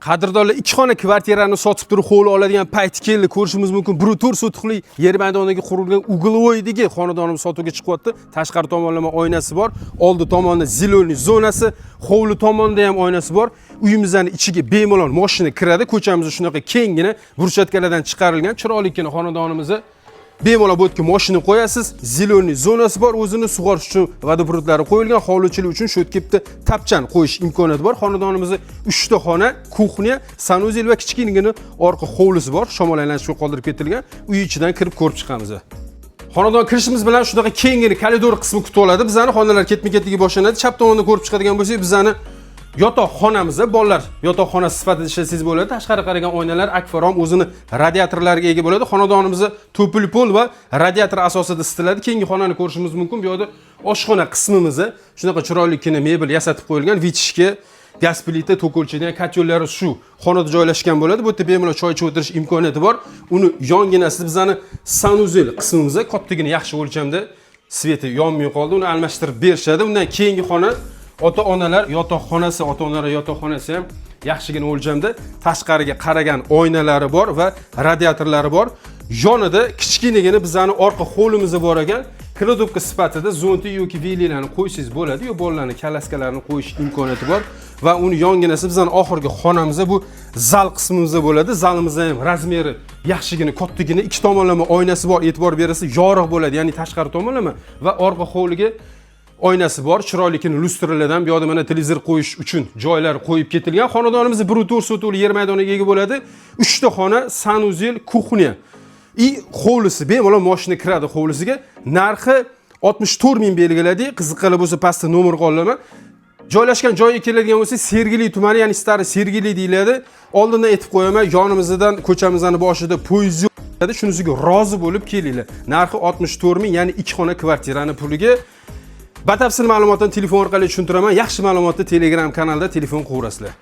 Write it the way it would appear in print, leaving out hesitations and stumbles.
Qadrdonlar, ikki xona kvartirani sotib turib hovli oladigan payti keldi. Ko'rishimiz mumkin, 1,4 sotixli yer maydoniga qurilgan угловой dagi xonadonimiz sotuvga chiqyapti. Tashqari tomonlama oynasi bor, oldi tomonda зелёный zonasi, hovli tomonda ham oynasi bor. Uyimizni ichiga bemalol mashina kiradi. Ko'chamiz shunaqa kenggina брусчатка lardan chiqarilgan chiroylikkina xonadonimizni bemalol bu yerga mashina qo'yasiz. Зелёный zonasi bor, o'zini sug'orish uchun водопровод lari qo'yilgan, hovlichilik uchun shu yerga bitta tapchan qo'yish imkoniyati bor. Xonadonimizda 3 ta xona, кухня, санузел va kichkinagina orqa hovlisi bor, shamol aylanishga qoldirib ketilgan. Uy ichidan kirib ko'rib chiqamiz. Xonadon kirishimiz bilan shunaqa kenggina koridor qismi kutib oladi bizani. Xonalar ketma ketligi boshlanadi. Chap tomonda ko'rib chiqadigan bo'lsak, bizani yotoq xonamiz, bolalar yotoqxonasi sifatida ishlatsangiz bo'ladi. Tashqari qaragan oynalar, akfa rom, o'zini radiatorlariga ega bo'ladi. Xonadonimizni тёплый пол va radiator asosida isitiladi. Keyingi xonani ko'rishimiz mumkin. Bu yoqda oshxona qismimiz, shunaqa chiroylikkina mebel yasatib qo'yilgan, вытяжка, gaz plita, tok o'lchaydigan котёл lari shu xonada joylashgan bo'ladi. Bu yerda bemalol choy ichib o'tirish imkoniyati bor. Uni yonginasida bizani санузел qismimiz, kattagina, yaxshi o'lchamda. Свет i yonmay qoldi, uni almashtirib berishadi. Undan keyingi xona ota onalar yotoqxonasi. Ota onalar yotoqxonasi ham yaxshigina o'lchamda, tashqariga qaragan oynalari bor va radiatorlari bor. Yonida kichkinagina bizani orqa hovlimiz bor ekan. Кладовка sifatida зонт i yoki велик larni qo'ysangiz bo'ladi, yo bolalarni коляска larini qo'yish imkoniyati bor. Va uni yonginasi bizani oxirgi xonamiz, bu zal qismimiz bo'ladi. Zalimizni ham размер i yaxshigina, kattagina, ikki tomonlama oynasi bor. E'tibor berasiz, yorug' bo'ladi, ya'ni tashqari tomonlama va orqa hovliga oynasi bor, chiroylikini lyustralardan. Bu yoqda mana televizor qo'yish uchun joylar qo'yib ketilgan. Xonadonimiz 1,4 sotixli yer maydoniga ega bo'ladi. Uchta xona, санузел, кухня и hovlisi, bemalol moshina kiradi hovlisiga. Narxi 64 ming belgiladik. Qiziqqanlar bo'lsa, pastda nomer qoldiraman. Joylashgan joyiga keladigan bo'lsak, Sergeli tumani, ya'ni Старый Sergeli deyiladi. Oldindan aytib qo'yaman, yonimizdan, ko'chamizni boshida poyezd yo'q, shunisiga rozi bo'lib kelinglar. Narxi 64 ming, ya'ni ikki xona kvartirani puliga. Batafsil ma'lumotni telefon orqali tushuntiraman. Yaxshi ma'lumotni Telegram kanalda telefon qilaverasizlar.